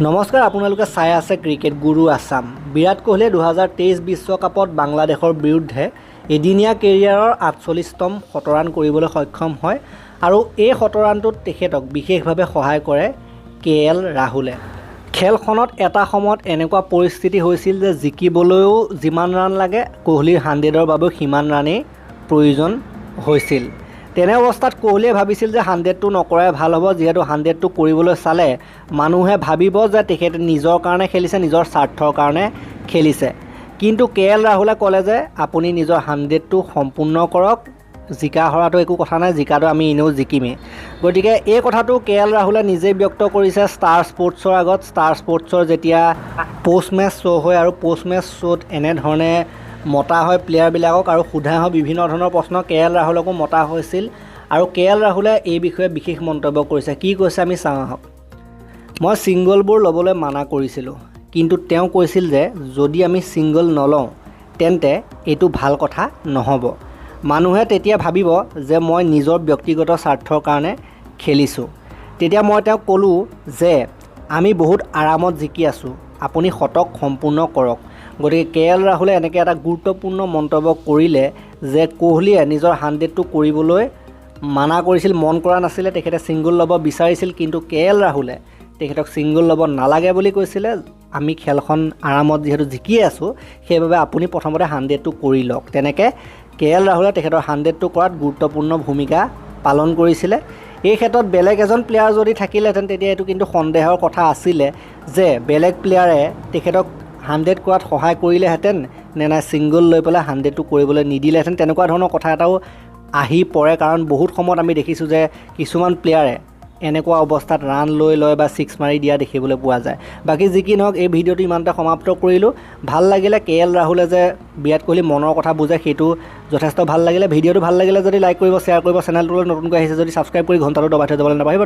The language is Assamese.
নমস্কাৰ, আপোনালোকে চাই আছে ক্ৰিকেট গুৰু আছাম। বিৰাট কোহলিয়ে 2023 বিশ্বকাপত বাংলাদেশৰ বিৰুদ্ধে এদিনীয়া কেৰিয়াৰৰ 48তম শতৰাণ কৰিবলৈ সক্ষম হয় আৰু এই শতৰাণটোত তেখেতক বিশেষভাৱে সহায় কৰে কে এল ৰাহুলে। খেলখনত এটা সময়ত এনেকুৱা পৰিস্থিতি হৈছিল যে জিকিবলৈও যিমান ৰাণ লাগে, কোহলিৰ 100ৰ বাবেও সিমান ৰাণেই প্ৰয়োজন হৈছিল। তেনে অৱস্থাত কোহলিয়ে ভাবিছিল যে 100টো নকৰাই ভাল হ'ব, যিহেতু 100টো কৰিবলৈ চালে মানুহে ভাবিব যে তেখেতে নিজৰ কাৰণে খেলিছে, নিজৰ স্বাৰ্থৰ কাৰণে খেলিছে। কিন্তু কে এল ৰাহুলে ক'লে যে আপুনি নিজৰ 100টো সম্পূৰ্ণ কৰক, জিকা হৰাটো একো কথা নাই, জিকাটো আমি এনেও জিকিমেই। গতিকে এই কথাটো কে এল ৰাহুলে নিজেই ব্যক্ত কৰিছে ষ্টাৰ স্পৰ্টছৰ আগত। ষ্টাৰ স্পৰ্টছৰ যেতিয়া প'ষ্ট মেচ শ্ব' হয় আৰু প'ষ্ট মেচ শ্ব'ত এনেধৰণে মতা হয় প্লেয়াৰবিলাকক আৰু সোধা হয় বিভিন্ন ধৰণৰ প্ৰশ্ন, কে এল ৰাহুলকো মতা হৈছিল আৰু কে এল ৰাহুলে এই বিষয়ে বিশেষ মন্তব্য কৰিছে। কি কৈছে আমি চাওঁ আহক। "মই ছিংগলবোৰ ল'বলৈ মানা কৰিছিলোঁ, কিন্তু তেওঁ কৈছিল যে যদি আমি ছিংগল নলওঁ তেন্তে এইটো ভাল কথা নহ'ব। মানুহে তেতিয়া ভাবিব যে মই নিজৰ ব্যক্তিগত স্বাৰ্থৰ কাৰণে খেলিছোঁ। তেতিয়া মই তেওঁক ক'লোঁ যে আমি বহুত আৰামত জিকি আছোঁ, আপুনি শতক সম্পূৰ্ণ কৰক।" গতিকে কে এল ৰাহুলে এনেকৈ এটা গুৰুত্বপূৰ্ণ মন্তব্য কৰিলে যে কোহলিয়ে নিজৰ 100টো কৰিবলৈ মানা কৰিছিল, মন কৰা নাছিলে, তেখেতে ছিংগল ল'ব বিচাৰিছিল, কিন্তু কে এল ৰাহুলে তেখেতক ছিংগল ল'ব নালাগে বুলি কৈছিলে। আমি খেলখন আৰামত যিহেতু জিকিয়ে আছোঁ, সেইবাবে আপুনি প্ৰথমতে 100টো কৰি লওক। তেনেকৈ কে এল ৰাহুলে তেখেতৰ 100টো কৰাত গুৰুত্বপূৰ্ণ ভূমিকা পালন কৰিছিলে। এই ক্ষেত্ৰত বেলেগ এজন প্লেয়াৰ যদি থাকিলেহেঁতেন, তেতিয়া এইটো কিন্তু সন্দেহৰ কথা আছিলে যে বেলেগ প্লেয়াৰে তেখেতক 100 কৰাত সহায় কৰিলেহেঁতেন নে নাই, ছিংগল লৈ পেলাই 100টো কৰিবলৈ নিদিলেহেঁতেন, তেনেকুৱা ধৰণৰ কথা এটাও আহি পৰে। কাৰণ বহুত সময়ত আমি দেখিছোঁ যে কিছুমান প্লেয়াৰে এনেকুৱা অৱস্থাত ৰাণ লৈ লয় বা ছিক্স মাৰি দিয়া দেখিবলৈ পোৱা যায়। বাকী যি কি নহওক, এই ভিডিঅ'টো ইমানতে সমাপ্ত কৰিলোঁ। ভাল লাগিলে, কে এল ৰাহুলে যে বিৰাট কোহলি মনৰ কথা বুজে, সেইটো যথেষ্ট ভাল লাগিলে। ভিডিঅ'টো ভাল লাগিলে যদি লাইক কৰিব, শ্বেয়াৰ কৰিব, চেনেলটোলৈ নতুনকৈ আহিছে যদি ছাবস্ক্ৰাইব কৰি ঘণ্টাটো দবাই থৈ যাবলৈ নাপাহৰিব।